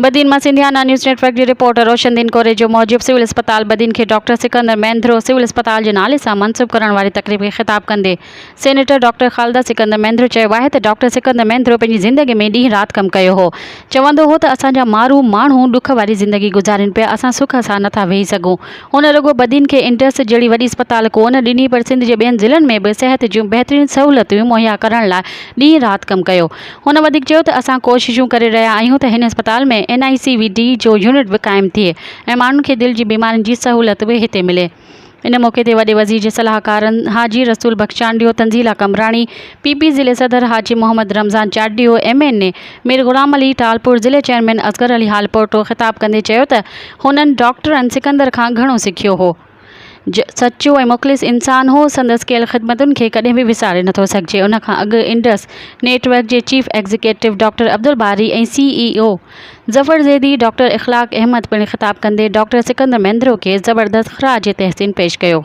بدين مان Sindhiana news net work جي reporter روشن دين ڪوريجو موجب سول اسپتال بدين کي ڊاڪٽر سڪندر مينڌرو سول اسپتال جي نالي سان منسوب ڪرڻ واري تقريب کي خطاب ڪندي سينيٽر ڊاڪٽر خالده سڪندر مينڌرو چيو آهي ته ڊاڪٽر سڪندر مينڌرو پنهنجي زندگي ۾ ڏينهن رات ڪم ڪيو هو چوندو هو ته اسان جا مارو ماڻهو ڏک واري زندگي گذارين پيا اسان سک سان نٿا ويهي سگهون هن رڳو بدين کي انڊس جهڙي وڏي اسپتال ڪو نه ڏني پر سنڌ جي ٻين ضلعن ۾ به صحت جون بهترين سهولتون مهيا ڪرڻ لاء ڏينهن رات ڪم ڪيو. هن وڌيڪ چيو ته اسان ڪوششون ڪري رهيا آهيون ته هن اسپتال ۾ اين آء سي وي ڊي جو يونٽ به قائم ٿئي ۽ ماڻهن کي دل جي بيمارين جي سهولت به هتي ملي. ان موقعي تي وڏي وزير جي صلاحڪارن حاجي رسول بخش چانڊيو، تنزيلا قمبراڻي، پي پي ضلعي صدر حاجي محمد رمضان چانڊيو، ايم اين اي مير غلام علي ٽالپور، ضلعي چيئرمين اصغر علي هالپوٽو خطاب ڪندي چيو ته هنن ڊاڪٽرن سڪندر کان گهڻو سکيو هو. سچو ۽ مخلص انسان هو، سندس ڪيل خدمتن کي ڪڏهن به وساري نٿو سگهجي. ان کان اڳ انڊس نيٽ ورڪ جي chief executive doctor Abdul Bari ۽ C E O Zafar Zaidi, doctor Akhlaq Ahmed پڻ خطاب ڪندي ڊاڪٽر سڪندر مينڌرو کي زبردست خراج تحسين پيش ڪيو.